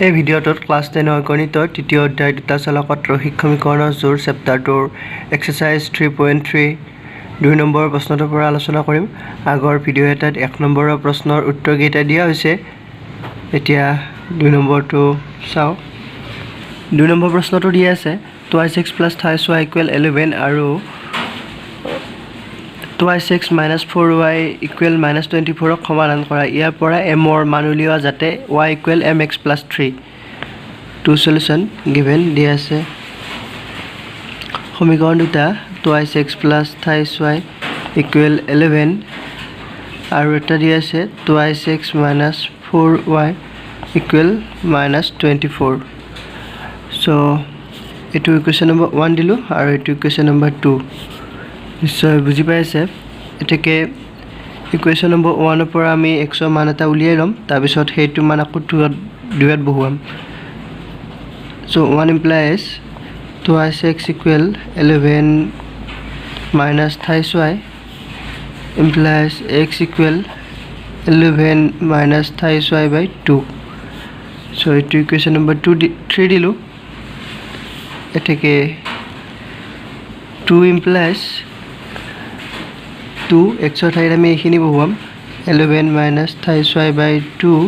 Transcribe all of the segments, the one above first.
এই ভিডিঅ'টোত ক্লাছ 10ৰ গণিতৰ তৃতীয় অধ্যায় দুটা চলকত ৰৈখিক সমীকৰণৰ জোৰ চেপ্টাৰটোৰ এক্সাৰচাইজ 3.3 2 নম্বৰ প্ৰশ্নটোৰ পৰা আলোচনা কৰিম। আগৰ ভিডিঅ' এটাত 1 নম্বৰৰ প্ৰশ্নৰ উত্তৰকেইটা দিয়া হৈছে। এতিয়া 2 নম্বৰটো চাওঁ। 2 নম্বৰ প্ৰশ্নটো দিয়া আছে twice x plus thrice y equal 11 আৰু twice x minus 4 y equal minus 24ক সমাধান কৰা। ইয়াৰ পৰা এমৰ মান উলিওৱা যাতে y equal m x plus 3। Two solution given দিয়া আছে। সমীকৰণ দুটা twice x plus thrice y equal 11 আৰু এটা দিয়া আছে twice x minus 4 y equal minus 24। So এইটো ইকুৱেশ্যন নম্বৰ 1 দিলোঁ আৰু এইটো ইকুৱেশ্যন নম্বৰ 2। নিশ্চয় বুজি পাইছে। এতেকে ইকুৱেশ্যন নম্বৰ 1ৰ পৰা আমি এক্সৰ মান এটা উলিয়াই ল'ম, তাৰপিছত সেইটো মান আকৌ 2ত বহুৱাম। So 1 implies twice x equal 11 minus thrice y implies x equal 11 minus thrice y by 2। So এইটো ইকুৱেশ্যন নম্বৰ 2 3 দিলোঁ। এতেকে 2 ইমপ্লাইজ 2 এক্সৰ ঠাইত আমি এইখিনি বহুৱাম 11 minus thrice y by 2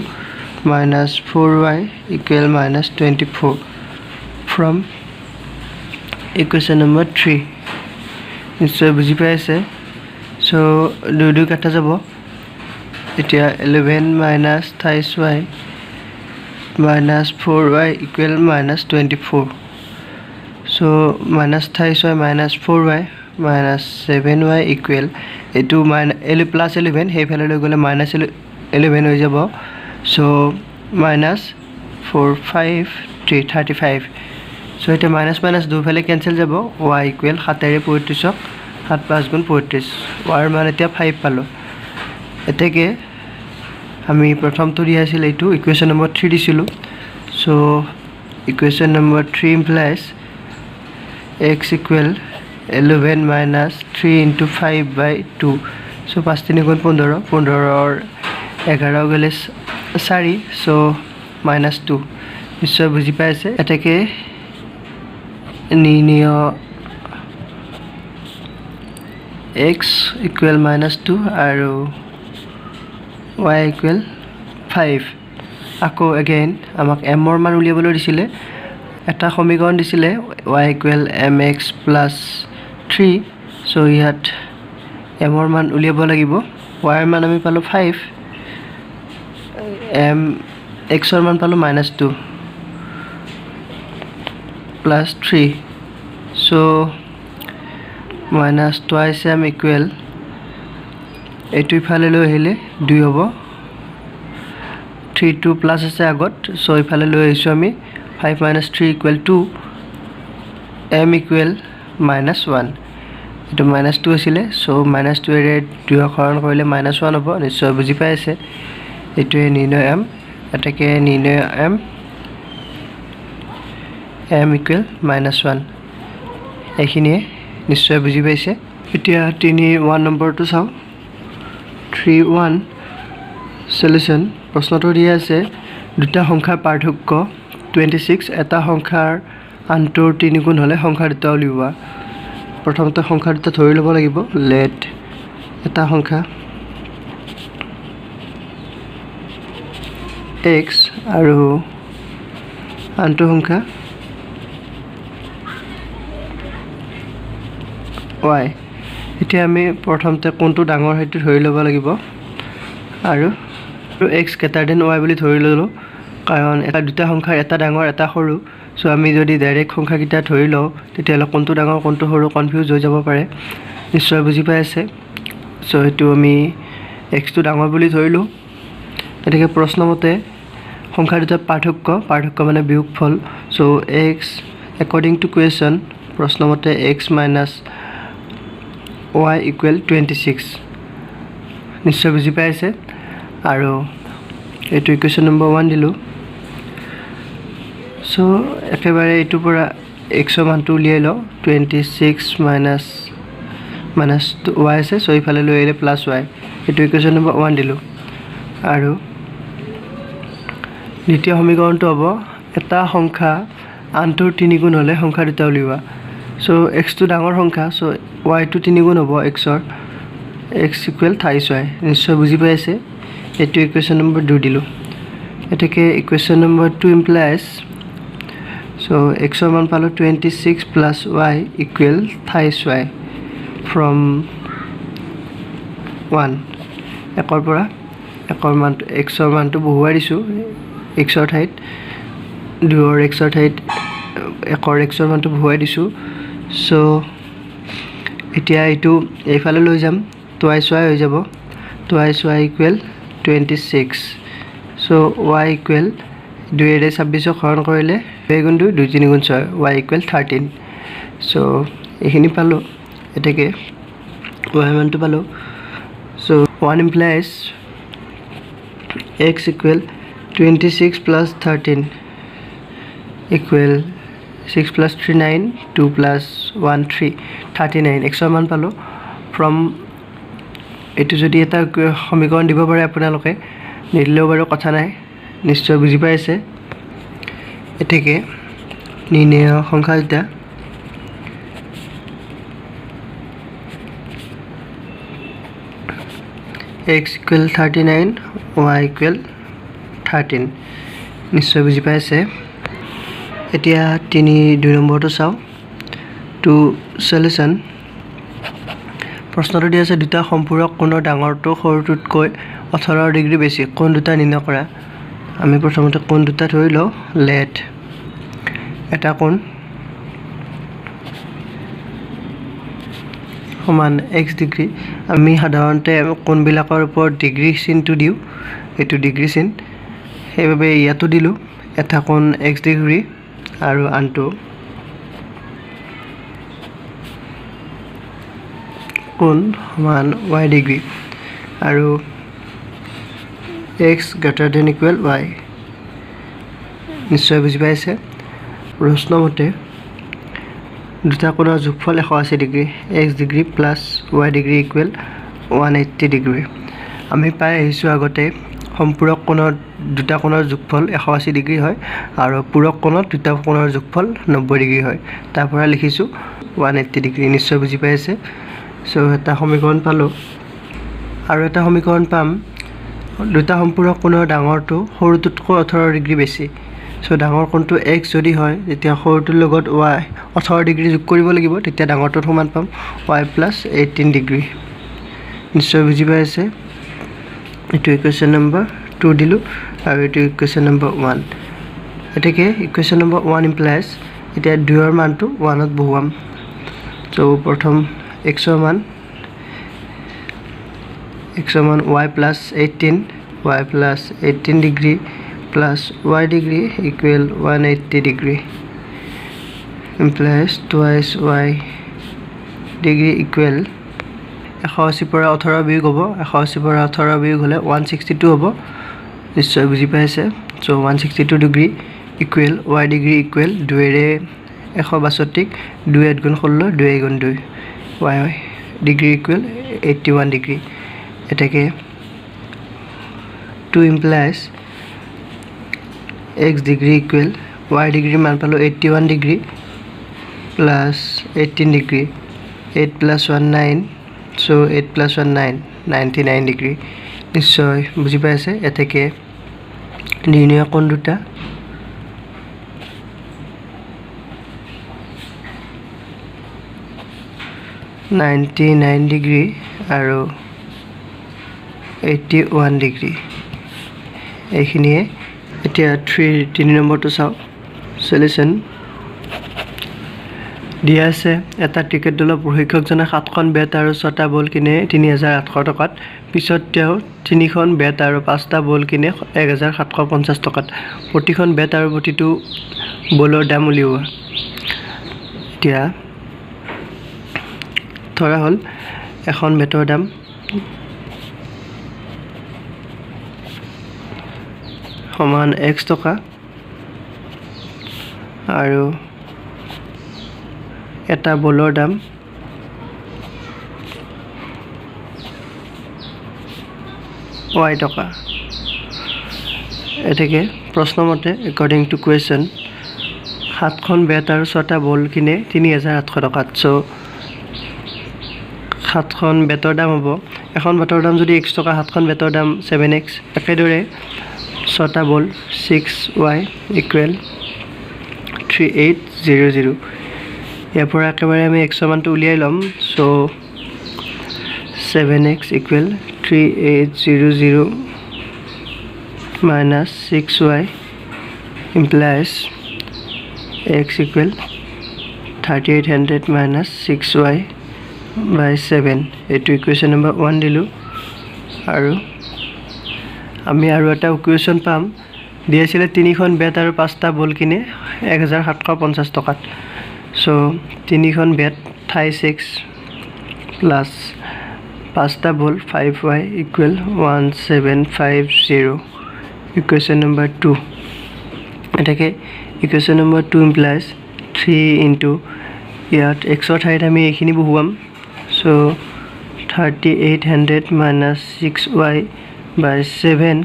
minus 4 y equal minus 24 from equation number 3। নিশ্চয় বুজি পাইছে। চ' দুই দুই কাটা যাব। এতিয়া 11 minus thrice y minus 4 y equal minus 24। So minus thrice y minus 4 y minus 7 y equal এইটো প্লাছ 11 সেইফালে লৈ গ'লে মাইনাছ 11 হৈ যাব। So minus 4 5 3 35। So এতিয়া মাইনাছ মাইনাছ দুফালে কেঞ্চেল যাব। ৱাই ইকুৱেল 7ৰে 35ক 7 5 গুণ 35। ৱাইৰ মান এতিয়া 5 পালোঁ। এতেকে আমি প্ৰথমটো দিয়া আছিল এইটো ইকুৱেশ্যন নম্বৰ 3 দিছিলোঁ। So equation number 3 implies x equal 11 minus 3 into 5 by 2। So 5 3 গুণ 15, 15ৰ 11 গ'লে 4, চ' মাইনাছ 2। নিশ্চয় বুজি পাইছে। এতেকে নিৰ্ণয় এক্স ইকুৱেল মাইনাছ 2 আৰু ৱাই ইকুৱেল 5। আকৌ এগেইন আমাক এমৰ মান উলিয়াবলৈ দিছিলে। এটা সমীকৰণ দিছিলে y equal m x plus 3। So ইয়াত এমৰ মান উলিয়াব লাগিব। ৱাইৰ মান আমি পালোঁ 5, এম এক্সৰ মান পালোঁ minus 2 plus 3। So minus twice m equal এইটো ইফালে লৈ আহিলে 2 হ'ব। 3 2 প্লাছ আছে আগত, চ' ইফালে লৈ আহিছোঁ আমি 5 minus 3 equal 2, m equal minus 1। এইটো মাইনাছ 2 আছিলে, চ' মাইনাছ 2ৰে 2 হৰণ কৰিলে মাইনাছ 1 হ'ব। নিশ্চয় বুজি পাই আছে। এইটোৱে নিৰ্ণয় এম। এতেকে নিৰ্ণয় এম এম ইকুৱেল মাইনাছ 1। এইখিনিয়ে নিশ্চয় বুজি পাইছে। এতিয়া 3 1 নম্বৰটো চাওঁ। 3 1 চলিউশ্যন। প্ৰশ্নটো দিয়া আছে দুটা সংখ্যাৰ পাৰ্থক্য 26, এটা সংখ্যাৰ আনটোৰ 3 গুণ হ'লে সংখ্যা দুটা উলিওৱা। প্ৰথমতে সংখ্যা দুটা ধৰি ল'ব লাগিব। লেট এটা সংখ্যা এক্স আৰু আনটো সংখ্যা ৱাই। এতিয়া আমি প্ৰথমতে কোনটো ডাঙৰ সেইটো ধৰি ল'ব লাগিব আৰু এক্স গ্ৰেটাৰ দেন ৱাই বুলি ধৰি ল'লোঁ, কাৰণ এটা দুটা সংখ্যাৰ এটা ডাঙৰ এটা সৰু। চ' আমি যদি ডাইৰেক্ট সংখ্যাকেইটা ধৰি লওঁ তেতিয়াহ'লে কোনটো ডাঙৰ কোনটো সৰু কনফিউজ হৈ যাব পাৰে। নিশ্চয় বুজি পাই আছে। চ' সেইটো আমি এক্সটো ডাঙৰ বুলি ধৰিলোঁ। গতিকে প্ৰশ্নমতে সংখ্যা দুটাৰ পাৰ্থক্য, পাৰ্থক্য মানে বিয়োগফল। So x according to question প্ৰশ্নমতে x minus y equal 26। নিশ্চয় বুজি পাই আছে। আৰু এইটো ইকুৱেশ্যন নম্বৰ 1 দিলোঁ। চ' একেবাৰে এইটোৰ পৰা এক্সৰ মানটো উলিয়াই লওঁ। 26 মাইনাছ মাইনাছ ৱাই আছে, চ' ইফালে লৈ আহিলে প্লাছ ৱাই। এইটো ইকুৱেশ্যন নম্বৰ 1 দিলোঁ। আৰু দ্বিতীয় সমীকৰণটো হ'ব এটা সংখ্যা আনটোৰ তিনিগুণ হ'লে সংখ্যা দুটা উলিওৱা। চ' এক্সটো ডাঙৰ সংখ্যা, চ' ৱাইটো তিনিগুণ হ'ব এক্সৰ, এক্স ইকুৱেল থাইছ ৱাই। নিশ্চয় বুজি পাইছে। এইটো ইকুৱেশ্যন নম্বৰ 2 দিলোঁ। এতেকে ইকুৱেশ্যন নম্বৰ 2 ইমপ্লাইজ, চ' এক্সৰ মান পালোঁ 26 plus y equal thrice y from 1। একৰ পৰা একৰ মানটো এক্সৰ মানটো বহুৱাই দিছোঁ, এক্সৰ ঠাইত দুয়ৰ এক্সৰ ঠাইত একৰ এক্সৰ মানটো বহুৱাই দিছোঁ। চ' এতিয়া এইটো এইফালে লৈ যাম, টুৱাইছ ৱাই হৈ যাব, twice y equal 26। So y equal দুয়েৰে ছাব্বিছক হৰণ কৰিলে দুই গুণ দুই, দুই তিনি গুণ ছয়, ৱাই ইকুৱেল 13। চ' এইখিনি পালোঁ, এতেকে ৱাই মানটো পালোঁ। So 1 implies x equal 26 plus 13 equal 6 plus 3 9, 2 plus 1 3, 39। এক্সৰ মান পালোঁ ফ্ৰম এইটো যদি এটা সমীকৰণ দিব পাৰে আপোনালোকে, নিদিলেও বাৰু কথা নাই, নিশ্চয় বুজি পাইছে। এতেকে নিৰ্ণেয় সংখ্যা দুটা x equal 39, y equal 13। নিশ্চয় বুজি পাইছে। এতিয়া 3-2 নম্বৰটো চাওঁ। Two solution. প্ৰশ্নটো দি আছে দুটা সম্পূৰক কোণৰ ডাঙৰটো সৰুটোতকৈ 18 ডিগ্ৰী বেছি, কোণ দুটা নিৰ্ণয় কৰা। আমি প্ৰথমতে কোণ দুটা ধৰি লওঁ। লেট এটা কোণ সমান এক্স ডিগ্ৰী। আমি সাধাৰণতে কোণবিলাকৰ ওপৰত ডিগ্ৰী চিনটো দিওঁ, এইটো ডিগ্ৰী চিন, সেইবাবে ইয়াতো দিলোঁ। এটা কোণ এক্স ডিগ্ৰী আৰু আনটো কোণ সমান ৱাই ডিগ্ৰী আৰু x greater than equal y. নিশ্চয় বুজি পাইছে। প্ৰশ্নমতে দুটা কোণৰ যোগফল 180 degree, x degree plus y degree equal 180 degree. আমি পাই আহিছোঁ আগতে সম্পূৰক কোণৰ দুটা কোণৰ যোগফল 180 ডিগ্ৰী হয় আৰু পূৰক কোণত দুটা কোণৰ যোগফল 90 ডিগ্ৰী হয়। তাৰ পৰা লিখিছোঁ 180 ডিগ্ৰী। নিশ্চয় বুজি পাইছে। চ' এটা সমীকৰণ পালোঁ। আৰু এটা সমীকৰণ পাম, দুটা সম্পূৰক কোণৰ ডাঙৰটো সৰুটোতকৈ 18 ডিগ্ৰী বেছি। চ' ডাঙৰ কোণটো এক্স যদি হয় তেতিয়া সৰুটোৰ লগত ৱাই 18 ডিগ্ৰী যোগ কৰিব লাগিব, তেতিয়া ডাঙৰটোত সমান পাম ৱাই প্লাছ 18 ডিগ্ৰী। নিশ্চয় বুজি পাইছে। এইটো ইকুৱেশ্যন নম্বৰ 2 দিলোঁ আৰু এইটো ইকুৱেশ্যন নম্বৰ 1। গতিকে ইকুৱেশ্যন নম্বৰ 1 ইমপ্লাইজ এতিয়া দুয়ৰ মানটো 1ত বহুৱাম। চ' প্ৰথম এক্সৰ মান y plus 18, y plus 18 degree plus y degree equal 180 degree implies twice y degree equal 180 পৰা 18 বিয়োগ হ'ব, 180 পৰা 18 বিয়োগ হ'লে 162 হ'ব। নিশ্চয় বুজি পাইছে। So 162 degree equal y degree equal দুয়েৰে 162 2 8 গুণ 16 2 গুণ 2 y degree equal 81 degree. এটাকে 2 implies x degree equal y degree মান পালোঁ 81 degree plus 18 degree, 8 plus 1 9, so 8 plus 1 9, 99 degree. নিশ্চয় বুজি পাইছে। এতেকে নিৰ্ণয় কোণ দুটা 99 ডিগ্ৰী আৰু 81 ডিগ্ৰী। এইখিনিয়ে। এতিয়া 3 নম্বৰটো চাওঁ। চলিউশ্যন দিয়া আছে এটা ক্ৰিকেট দলৰ প্ৰশিক্ষকজনে 7খন বেট আৰু 6টা বল কিনে 3800 টকাত, পিছত তেওঁ 3খন বেট আৰু 5টা বল কিনে 1750 টকাত। প্ৰতিখন বেট আৰু প্ৰতিটো বলৰ দাম উলিওৱা। এতিয়া ধৰা হ'ল এখন বেটৰ দাম সমান এক্স টকা আৰু এটা বলৰ দাম ৱাই টকা। এতেকে প্ৰশ্নমতে একৰ্ডিং টু কুৱেশ্যন 7খন বেট আৰু 6টা বল কিনে 3800 টকাত। চ' 7খন বেটৰ দাম হ'ব, এখন বেটৰ দাম যদি এক্স টকা, 7খন বেটৰ দাম 7x। একেদৰে 6টা বল 6y equal 3800। ইয়াৰ পৰা একেবাৰে আমি এক্সৰ মানটো উলিয়াই ল'ম। চ' 7x equal 3800 minus 6y implies x equal 3800 minus 6y by 7। এইটো ইকুৱেশ্যন নম্বৰ 1 দিলোঁ। আৰু আমি আৰু এটা ইকুৱেশ্যন পাম, দিয়াছিলে 3খন বেট আৰু 5টা বল কিনে 1750 টকাত। চ' 3খন বেট 36 প্লাছ 5টা বল 5y equal 1750, equation number 2। এটাকে ইকুৱেশ্যন নম্বৰ 2 ইমপ্লাইজ 3 ইনটু ইয়াত এক্সৰ ঠাইত আমি এইখিনি বহুৱাম। চ' 3800 minus 6y by 7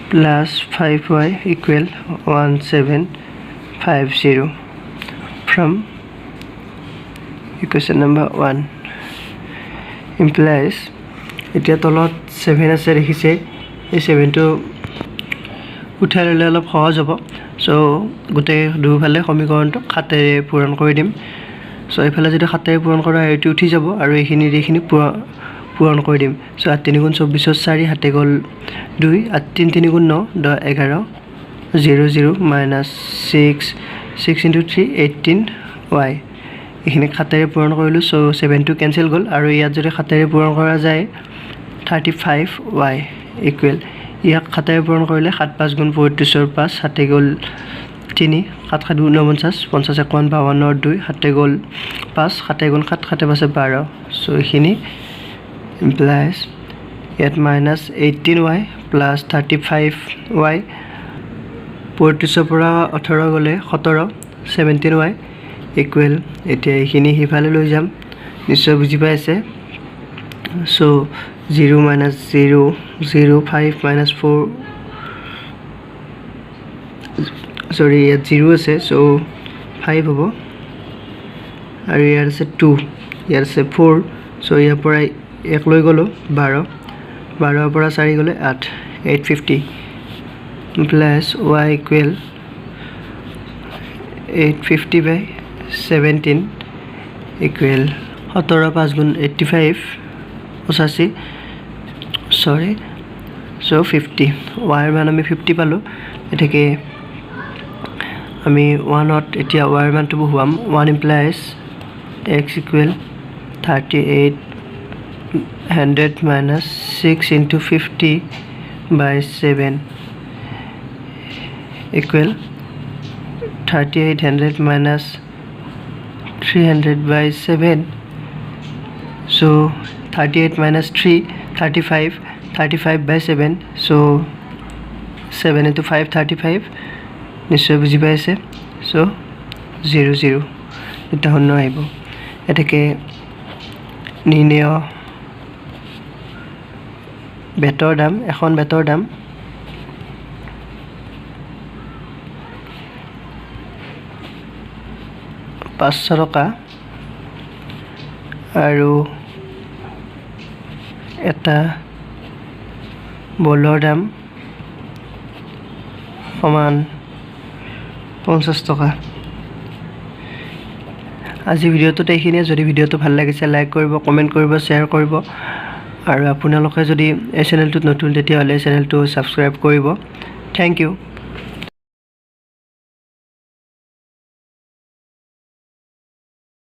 plus 5y equal 1750 from equation number 1 implies এতিয়া তলত 7 আছে দেখিছে, এই 7টো উঠাই ল'লে অলপ সহজ হ'ব। চ' গোটেই দুয়োফালে সমীকৰণটো 7-ৰে পূৰণ কৰি দিম। চ' এইফালে যদি 7-ৰে পূৰণ কৰা হয় এইটো উঠি যাব আৰু এইখিনি এইখিনি পূৰণ কৰি দিম। চ' 8 3 গুণ 24 4, হাতে গ'ল 2, 8 3 3 গুণ 9, 10 11, 0 0 minus 6, 6 into 3 18 y। এইখিনি 7-ৰে পূৰণ কৰিলোঁ। চ' 7টো কেঞ্চেল গ'ল আৰু ইয়াত যদি 7-ৰে পূৰণ কৰা যায় 35y equal ইয়াক 7-ৰে পূৰণ কৰিলে 7 5 গুণ 35 5, হাতে গ'ল 3, 7 7 49, 50 51 52 2, হাতে গ'ল 5, 7 গুণ 7, 7 5 12। চ' এইখিনি ইমপ্লাইজ ইয়াত মাইনাছ 18y plus 35y, 35ৰ পৰা 18 গ'লে 17, 17y equal এতিয়া এইখিনি সিফালে লৈ যাম, নিশ্চয় বুজি পাইছে। চ' 0 minus 0 0 5 minus 4, চৰি ইয়াত 0 আছে, চ' 5 হ'ব আৰু ইয়াত আছে 2, ইয়াত আছে 4। চ' ইয়াৰ পৰা 1 লৈ গ'লোঁ 12, 12ৰ পৰা 4 গ'লে 8, 850 plus y equal 850 by 17 equal 17 5 গুণ 85, 85, চৰি চ' 50। ৱাইৰ মান আমি 50 পালোঁ। এতেকে আমি 1ত এতিয়া ৱাইৰ মানটো বহুৱাম। 1 implies x equal 3800 minus 6 into 50 by 7 equal 3800 minus 300 by 7। So 38 minus 3, 35, 35 by 7। So 7 into 5, 35, নিশ্চয় বুজি পাইছে। চ' 0 0 দুটা শূন্য আহিব। এতেকে নিৰ্ণয় বেটৰ দাম, এখন বেটৰ দাম 500 টকা আৰু এটা বলৰ দাম সমান 50 টকা। আজি ভিডিঅ'টোত এইখিনিয়ে। যদি ভিডিঅ'টো ভাল লাগিছে লাইক কৰিব, কমেণ্ট কৰিব, শ্বেয়াৰ কৰিব আৰু আপোনালোকে যদি এই চেনেলটোত নতুন তেতিয়াহ'লে চেনেলটো ছাবস্ক্ৰাইব কৰিব। Thank you.